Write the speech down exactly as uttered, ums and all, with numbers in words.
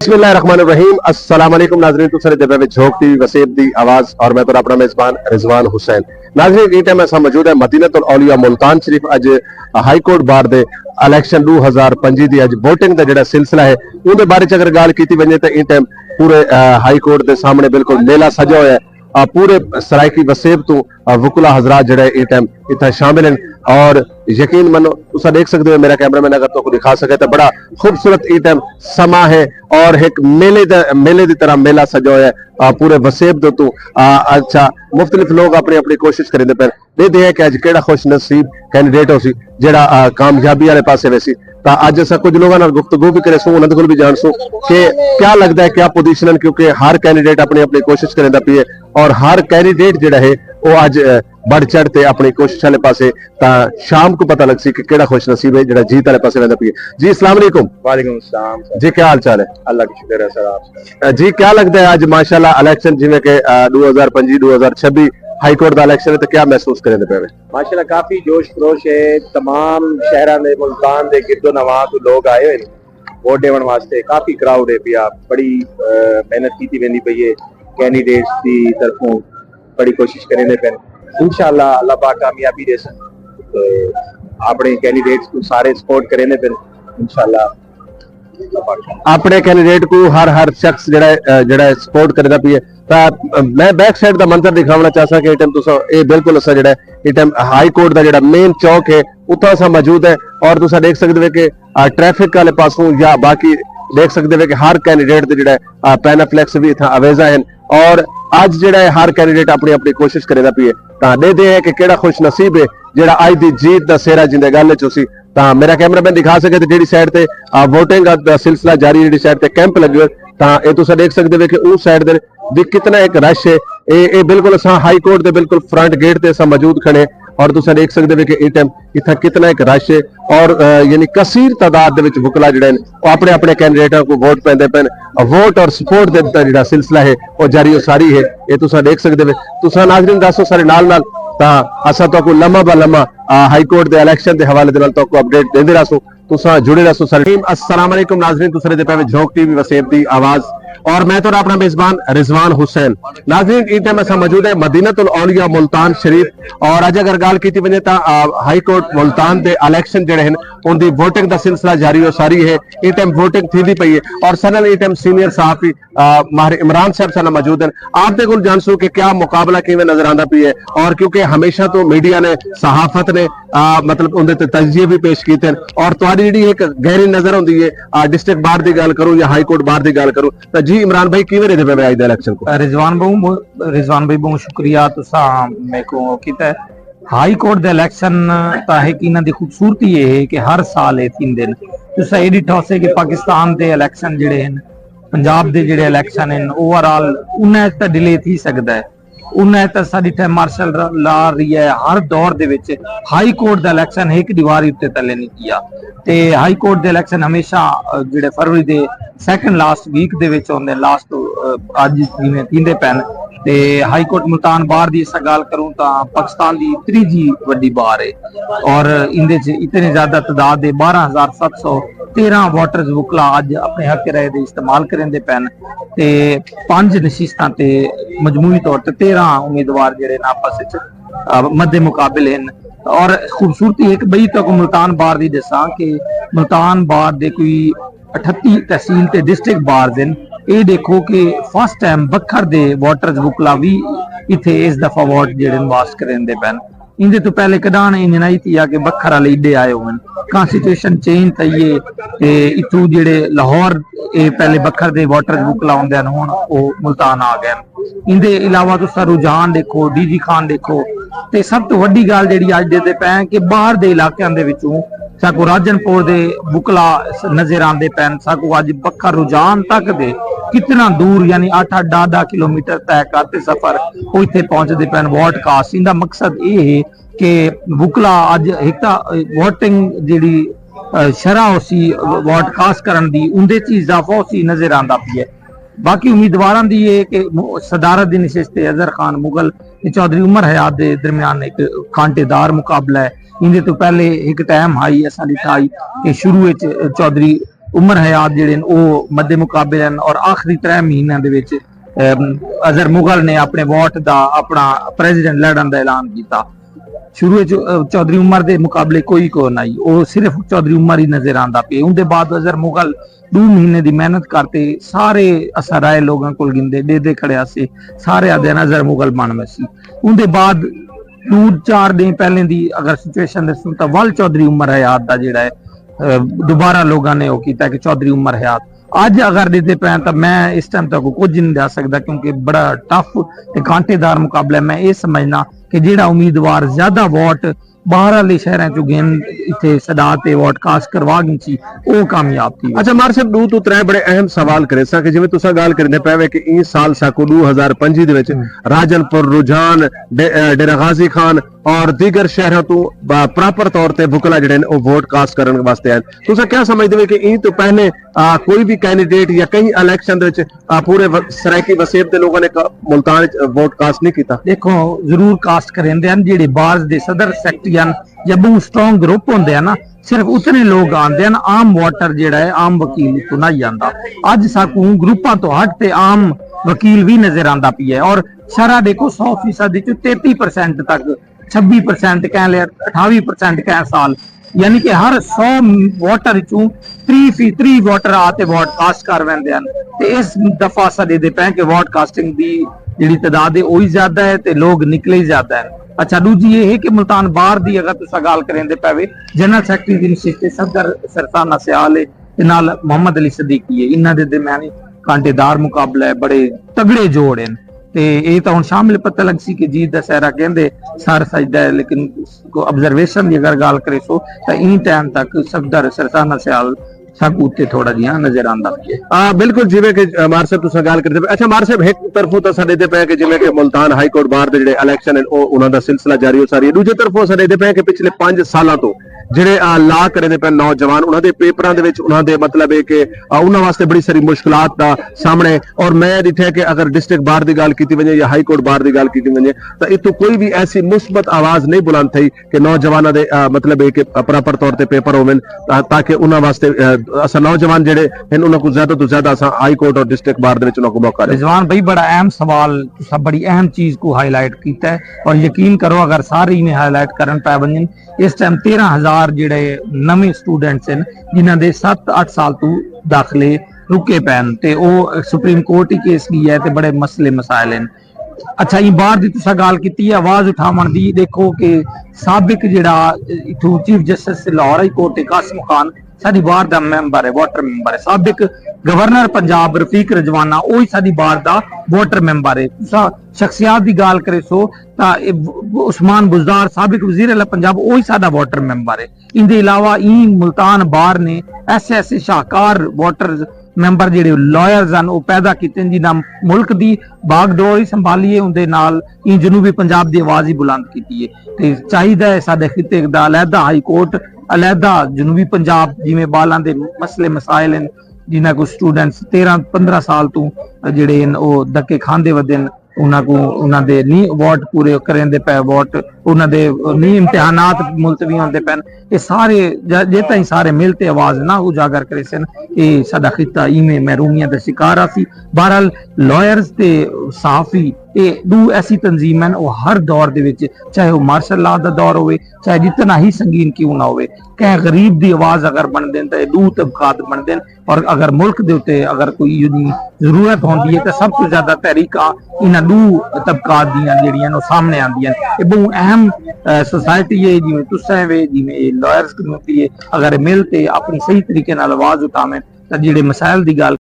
بسم اللہ الرحمن الرحیم۔ السلام علیکم ناظرین، تساں ݙیہدے پئے وے جھوک ٹی وی وسیب دی آواز، اور میں تہاݙا اپݨا میزبان رضوان حسین۔ ناظرین، ایں ٹائم اساں موجود ہیں مدینۃ الاولیاء ملتان شریف۔ اڄ ہائی کورٹ بار دے الیکشن ݙو ہزار پنجی دی اڄ ووٹنگ دا جڑا سلسلہ ہے، اون دے بارے چ اگر ڳالھ کیتی ونڄے تاں ایں ٹائم پورے، آ، ہائی کورٹ دے سامݨے بالکل میلہ سجا ہویا ہے۔ آ، پورے سرائیکی وسیب توں، آ، وکلا حضرات جڑے ایں ٹائم اتھاں شامل ہیں، اور یقین منو، تساں ݙیکھ سڳدے ہو، میرا کیمرہ مین اگر تہاکوں ݙکھا سڳے تاں بڑا خوبصورت ایں ٹائم سما ہے، اور ہک میلے دا، میلے دی طرح میلہ سجا ہویا ہے۔ آ، پورے وسیب دے توں، آ، اچھا، مختلف لوگ اپݨی اپݨی کوشش کریندے پئے، ݙیہدے ہیں کہ اڄ کیڑا خوش نصیب کینڈیڈیٹ ہوسی جڑا، آ، کامیابی والے پاسے ویسی۔ تاں اڄ اساں کجھ لوگاں نال گفتگو بھی کریسوں، انہاں دے کول بھی جانسوں کہ کیا لڳدا ہے، کیا پوزیشن ہیں، کیونکہ ہر کینڈیڈیٹ اپݨی اپݨی کوشش کریندا پئی ہے، اور ہر کینڈیڈیٹ جڑا ہے او اڄ، آ، بڑھ چڑھ تے اپݨی کوشش والے پاسے۔ تاں شام کوں پتہ لڳسی کہ کیڑا خوش نصیب ہے جڑا جیت والے پاسے ویندا پئی ہے۔ جی، السلام علیکم۔ وعلیکم السلام سر۔ جی، کیا حال چال ہے؟ اللہ کا شکر ہے سر، آپ سنائیں۔ آ، جی، کیا لڳدا ہے اڄ ماشاءاللہ الیکشن جیویں کہ، آ، ݙو ہزار پنجی، ݙو ہزار چھبی ہائی کورٹ دا الیکشن ہے، تاں کیا محسوس کریندے پئے وے؟ ماشاءاللہ کافی جوش خروش ہے، تمام شہراں دے، ملتان دے گرد و نواح توں لوگ آئے ہوئے ہیں ووٹ ݙیوݨ واسطے۔ کافی کراؤڈ ہے پیا، بڑی، آ، محنت کیتی ویندی پئی ہے کینڈیڈیٹس دی طرفوں، بڑی کوشش کریندے پئے۔ انشاءاللہ اللہ پاک کامیابی ݙیسن تے اپݨے کینڈیڈیٹس کوں سارے سپورٹ کریندے پئے۔ انشاءاللہ اللہ پاک۔ اپݨے کینڈیڈیٹ کوں ہر، ہر شخص جڑا ہے، آ، جڑا ہے سپورٹ کردا پئی ہے۔ تاں، آ، میں بیک سائیڈ دا منظر ݙکھاوݨا چاہساں کہ ایں ٹائم تساں، اے بالکل اساں جڑا ہے، ایں ٹائم ہائی کورٹ دا جڑا مین چوک ہے، اتھاں اساں موجود ہیں، اور تساں ݙیکھ سڳدے ہو کہ، آ، ٹریفک والے پاسوں یا باقی ݙیکھ سڳدے ہو کہ ہر کینڈیڈیٹ دے جڑا ہے، آ، پینافلیکس بھی اتھاں آویزاں ہیں، اور اڄ جڑا ہے ہر کینڈیڈیٹ اپݨی اپݨی کوشش کریندا پئی ہے۔ تاں ݙیہدے ہیں کہ کیڑا خوش نصیب ہے جڑا اڄ دی جیت دا سہرا جیندے ڳل وچ ہوسی۔ تاں میرا کیمرہ مین ݙکھا سڳے تے جڑی سائیڈ تے، آ، ووٹنگ دا سلسلہ جاری، جڑی سائیڈ تے کیمپ لڳے ہوئے، تاں اے تساں ݙیکھ سڳدے ہو کہ اوں سائیڈ دے بھی کتنا ہک رش ہے۔ اے، اے بالکل اساں ہائی کورٹ دے بالکل فرنٹ گیٹ تے اساں موجود کھڑے ہیں، اور تساں ݙیکھ سڳدے ہو کہ ایں ٹائم اتھاں کتنا ہک رش ہے، اور، آ، یعنی کثیر تعداد دے وچ وکلا جڑے ہیں، او اپݨے اپݨے کینڈیڈیٹاں کوں ووٹ پیندے پئے ہیں۔ ووٹ اور سپورٹ دے دا جڑا سلسلہ ہے، او جاری و ساری ہے۔ اے تساں ݙیکھ سڳدے ہو۔ تساں ناظرین رہسو سارے نال نال، تاں اساں تہاکوں لمحہ با لمحہ، آ، ہائی کورٹ دے الیکشن دے حوالے دے نال تہاکوں اپڈیٹ ݙیندے رہسوں۔ تساں جڑے رہسو سارے۔ السلام علیکم ناظرین، تساں ݙیہدے پئے وے جھوک ٹی وی وسیب دی آواز، اور میں تہاݙا اپݨا میزبان رضوان حسین۔ ناظرین، ایں ٹائم اساں موجود ہیں مدینۃ الاولیاء ملتان شریف، اور اڄ اگر ڳالھ کیتی ونڄے تاں، آ، ہائی کورٹ ملتان دے الیکشن جڑے ہیں، ان دی ووٹنگ دا سلسلہ جاری و ساری ہے۔ ایں ٹائم ووٹنگ تھیندی پئی ہے، اور ساݙے نال ایں ٹائم سینئر صحافی، آ، ماہر عمران صاحب ساݙے نال موجود ہیں۔ آپ دے کول جانسوں کہ کیا مقابلہ کیویں نظر آندا پئی ہے، اور کیونکہ ہمیشہ توں میڈیا نے، صحافت نے، آ، مطلب اوندے تے تجزیے بھی پیش کیتے ہیں، اور تہاݙی جڑی ہک گہری نظر ہوندی ہے، آ، ڈسٹرکٹ بار دی ڳالھ کروں یا ہائی کورٹ بار دی ڳالھ کروں، تاں جی عمران بھائی، کیویں ݙیہدے پئے وے اڄ دے الیکشن کوں؟ رضوان بہوں، رضوان بھائی بہوں شکریہ، تساں میکوں کیتا ہے۔ ہائی کورٹ دے الیکشن تاں ہک انہاں دی خوبصورتی اے ہے کہ ہر سال اے تھیندے ہن۔ تساں اے ݙٹھا ہوسے کہ پاکستان دے الیکشن جڑے ہن، پنجاب دے جڑے الیکشن ہن، اوور آل انہاں اچ تاں ڈیلے تھی سڳدا ہے، انہاں اچ تاں اساں ݙٹھا ہے مارشل لا رہی ہے، ہر دور دے وچ ہائی کورٹ دا الیکشن ہک ݙیواری اتے تلے نہیں کیا۔ تے ہائی کورٹ دے الیکشن ہمیشہ، آ، جڑے فروری دے سیکنڈ لاسٹ ویک دے وچ ہوندے، لاسٹ، آ، اڄ جیویں تھیندے پئن۔ تے ہائی کورٹ ملتان بار دی اساں ڳالھ کروں تاں پاکستان دی تریجھی وݙی بار ہے، اور ایندے چ اتنے زیادہ تعداد دے بارہ ہزار ست سو تیرہ ووٹرز، وکلا، اڄ اپݨے حق رائے دے استعمال کریندے پئن۔ تے پنج نشستاں تے مجموعی طور تے تیرہ امیدوار جڑے ہن آپس وچ، آ، مد مقابل ہن۔ اور خوبصورتی ہک ٻئی تہاکوں ملتان بار دی ݙساں کہ ملتان بار دے کوئی اٹھتی تحصیل تے ڈسٹرکٹ بارز ہن۔ اے ݙیکھو کہ فرسٹ ٹائم بکھر دے ووٹرز، وکلا، وی اتھے اس دفعہ ووٹ جڑے ہن واسٹ کریندے پئن۔ ایندے توں پہلے کݙاہݨ انج نہ تھیا کہ بکھر والے ایݙے آئے ہوون۔ کانسٹیٹیوشن چینج تھئی ہے تے اتھوں جڑے لاہور، اے پہلے بکھر دے ووٹرز، وکلا ہوندے ہن، ہݨ او ملتان آ ڳئے ہن۔ ایندے علاوہ تساں رجحان ݙیکھو، ڈی جی خان ݙیکھو، تے سب توں وݙی ڳالھ جڑی اڄ ݙیہدے پئے ہیں کہ ٻاہر دے علاقیاں دے وچوں ساکوں راجن پور دے وکلا نظر آندے پئن۔ ساکوں اڄ بکھر رجحان تک دے کتنا دور، یعنی اٹھ اٹھ ݙاہ ݙاہ کلومیٹر طے کر تے سفر، او اتھے پہنچدے پئن ووٹ کاسٹ۔ ایندا مقصد اے ہے کہ وکلا اڄ ہک تاں ووٹنگ جڑی، آ، شرح ہوسی ووٹ کاسٹ کرݨ دی، اوندے چ اضافہ ہوسی نظر آندا پیا ہے۔ باقی امیدواراں دی ہے کہ م-، صدارت دی نشست تے اظہر خان مغل تے چوہدری عمر حیات دے درمیان ہک کانٹے دار مقابلہ ہے۔ ایندے توں پہلے ہک ٹائم ہئی، اساں ݙٹھا ہئی کہ شروع وچ چوہدری عمر حیات جڑے ہیں وہ مد مقابل ہیں اور آخری ترے مہینے دے وچ اظہر مغل نے اپنے ووٹ دا اپنا پریزیڈنٹ لڑن دا اعلان کیتا۔ شروع چودھری عمر دے مقابلے کوئی کو نہیں، وہ صرف چودھری عمر ہی نظر آندا پہ۔ ان دے بعد اظہر مغل دو مہینے دی محنت کرتے سارے اسرائے لوگوں کو گندے دے دے کھڑے سے، سارے آدھے نظر مغل بن ویسی۔ ان دے بعد دو چار دن پہلے دی اگر سچویشن دسوں تو ول چودھری عمر حیات دا جڑا ہے دوبارہ لوگوں نے وہ کیتا کہ چودھری عمر حیات اج اگر ݙیندے پئے تاں میں اس ٹائم تک کجھ نہیں ݙس سڳدا، کیونکہ بڑا ٹف تے کانٹے دار مقابلہ ہے۔ میں اے سمجھنا کہ جیڑھا امیدوار زیادہ ووٹ باہر آلے شہراں چوں گھن اتھے سݙا تے ووٹ کاسٹ کروا گھنسی، او کامیاب تھی ویسی۔ اچھا مار صاحب، ݙو توں ترے بڑے اہم سوال کریساں کہ جیویں تساں ڳالھ کریندے پئے وے کہ ایں سال ساکوں ݙو ہزار پنجی دے وچ راجن پور، رجحان، ڈیرہ غازی خان اور دیگر شہراں توں پراپر طور تے وکلا جڑے ہیں وہ ووٹ کاسٹ کرن واسطے آئے۔ تساں کیا سمجھدے ہو کہ ایں تو پہلے کوئی بھی کینڈیڈیٹ یا کہیں الیکشن دے وچ پورے سرائیکی وسیب دے لوگوں نے ملتان وچ ووٹ کاسٹ نہیں کیتا؟ دیکھو، ضرور کاسٹ کریندے ہیں۔ جڑے باز دے صدر سیکرٹری ہیں یا بہت سٹرونگ گروپ ہوندے ہیں نا، صرف اتنے لوگ آندے ہیں۔ عام ووٹر جڑا ہے، عام وکیل تو نہیں آندا۔ اج ساکوں گروپاں تو ہٹ تے عام وکیل بھی نظر آندا پیا ہے۔ اور شرح دیکھو، سو فیصد وچ تینتی پرسینٹ تک، چھبی پرسینٹ کہیں لے، اٹھاوی پرسینٹ کہیں سال، یعنی کہ ہر سو ووٹر چوں تری فی تری ووٹر آ تے ووٹ کاسٹ کر ویندے ہیں۔ تے اس دفعہ اساں ݙیہدے پئے کہ ووٹ کاسٹنگ دی جڑی تعداد ہے وہی زیادہ ہے تے لوگ نکلے ہی زیادہ ہیں۔ اچھا، ݙوجھی یہ ہے کہ ملتان بار دی اگر تساں ڳالھ کریندے پئے وے، جنرل سیکرٹری دی نشست صدر سرسانہ سیال ہے تے نال محمد علی صدیقی ہے، انہاں دے درمیانی کانٹے دار مقابلہ ہے، بڑے تگڑے جوڑ ہیں۔ تے اے تاں ہن شام ویلے پتہ لگسی کہ جیت دا سہرا کیندے سر سجدا ہے، لیکن آبزرویشن دی اگر ڳالھ کریسو تاں ایں ٹائم تک صفدر سرسانہ سیال ساکوں اتے تھوڑا جیہاں نظر آندا پئے۔ آ، بالکل، جیویں کہ، آ، مار صاحب تساں ڳالھ کریندے پئے۔ اچھا مار صاحب، ہک طرفوں تاں اساں ݙیہدے پئے کہ جیویں کہ ملتان ہائی کورٹ بار دے جڑے الیکشن ہیں، او انہاں دا سلسلہ جاری ہو ساری ہے۔ ݙوجھے طرفوں اساں ݙیہدے پئے کہ پچھلے پنج سالاں توں جڑے، آ، لا کریندے پئے نوجوان، انہاں دے پیپراں دے وچ انہاں دے مطلب ہے کہ، آ، انہاں واسطے بڑی ساری مشکلات دا سامݨے۔ اور میں ݙٹھے کہ اگر ڈسٹرکٹ بار دی ڳالھ کیتی ونڄے یا ہائی کورٹ بار دی ڳالھ کیتی ونڄے تاں اتھوں کوئی بھی ایسی مثبت آواز نہیں بلند تھئی کہ نوجواناں دے، آ، مطلب ہے کہ پراپر طور تے پیپر ہوون، آ، تاکہ انہاں واسطے، آ، اساں نوجوان جڑے ہن انہاں کوں زیادہ توں زیادہ اساں ہائی کورٹ اور ڈسٹرکٹ بار دے وچ انہاں کوں موقع ݙیوں۔ رضوان بھائی، بڑا اہم سوال تساں بڑی اہم چیز کوں ہائی لائٹ کیتا ہے، اور یقین کرو اگر سارے ایویں ہائی لائٹ کرن پئے ونڄن۔ اس ٹائم تیرہ ہزار جڑے نویں سٹوڈنٹس ہیں جنہاں دے ست اٹھ سال توں داخلے رکے پئے ہیں تے او سپریم کورٹ ہی کیس ڳیا ہے تے بڑے مسئلے مسائل ہیں۔ اچھا، ایں بار دی تساں ڳالھ کیتی ہے آواز اٹھاوݨ دی، ݙیکھو کہ سابق جڑا اتھوں چیف جسٹس لاہور ہائی کورٹ ہے قاسم خان ساݙی بار دا ممبر ہے، ووٹر ممبر ہے۔ سابق گورنر پنجاب رفیق رجوانہ اوہی ساݙی بار دا ووٹر ممبر ہے۔ تساں شخصیات دی ڳالھ کریسو تاں عثمان بزدار سابق وزیر اعلیٰ پنجاب اوہی ساݙا ووٹر ممبر ہے۔ ایندے علاوہ ایں ملتان بار نے ایسے ایسے شاہکار ووٹرز ممبر جڑے لائرز ہن او پیدا کیتے ہیں جنہاں ملک دی باغ ڈور ہی سنبھالی ہے، اوندے نال ایں جنوبی پنجاب دی آواز ہی بلند کیتی ہے۔ تے چاہیدا ہے ساڈے خطے دا علیحدہ ہائی کورٹ، علیحدہ جنوبی پنجاب جیویں بالاں دے مسئلے مسائل ہیں جنہاں کو سٹوڈنٹس تیرہ پندرہ سال تو جڑے ہیں او دھکے کھاندے ودے ہیں۔ انہاں کوں انہاں دے نی ووٹ پورے کریندے پئے، ووٹ انہاں دے نی امتحانات ملتوی ہوندے پئن۔ اے سارے جے تائیں سارے مل تے آواز نہ اجاگر کریسن، اے ساڈا خطہ ایویں محرومیاں دا شکار آسی۔ بہرحال، لائرز تے صحافی اے ڈو ایسی تنظیم ہیں، او ہر دور دے وچ، چاہے او مارشل لا دا دور ہوئے، چاہے جتنا ہی سنگین کیوں نہ ہوئے، کہیں غریب دی آواز اگر بندن تے ڈو طبقات بندن۔ اور اگر ملک دے اتے اگر کوئی ایہو جی ضرورت ہوندی ہے تو سب تو زیادہ تحریکاں انہاں ڈو طبقات دیاں جڑیاں نو سامنے آندیاں۔ یہ بہت اہم سوسائٹی ہے، جی میں تساں وے جی میں لائرز کمیونٹی ہے، اگر مل تے اپنی صحیح طریقے نال آواز اٹھاویں تو جڑے مسائل دی گل